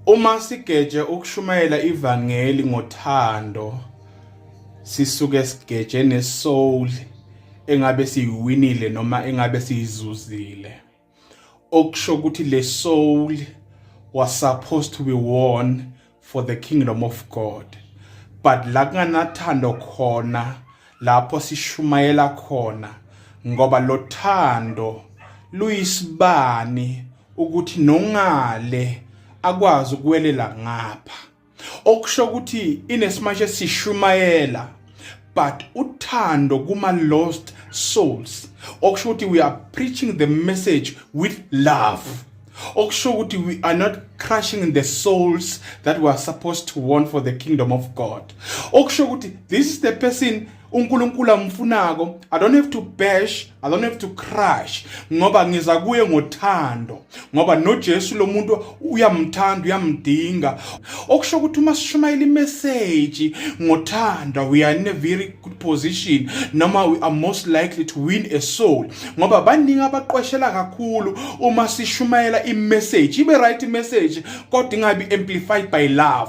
Uma sigeje ukushumayela ivangeli ngothando, sisuke sigeje nesoul engabe siyiwinile noma engabe siyizuzile, okusho ukuthi le soul was supposed to be won for the kingdom of God. But la kunganathando khona lapho sishumayela khona, ngoba lo thando luyisibani ukuthi nongale akwazi ukuwelela ngapha, okusho ukuthi inesimanje sishumayela but uthando kuma lost souls, okusho ukuthi we are preaching the message with love, okusho ukuthi we are not crushing the souls that we are supposed to want for the kingdom of God, okusho ukuthi this is the person uNkulunkulu amfunako. I don't have to bash, I don't have to crush, ngoba ngiza kuye ngothando, ngoba noJesu lo muntu uyamthanda, uyamdinga. Okusho ukuthi uma sishumayela imessage ngothando, we are in a very good position noma we are most likely to win a soul, ngoba baningi abaqweshela kakhulu uma sishumayela imessage ibe right message kodwa ingabi amplified by love.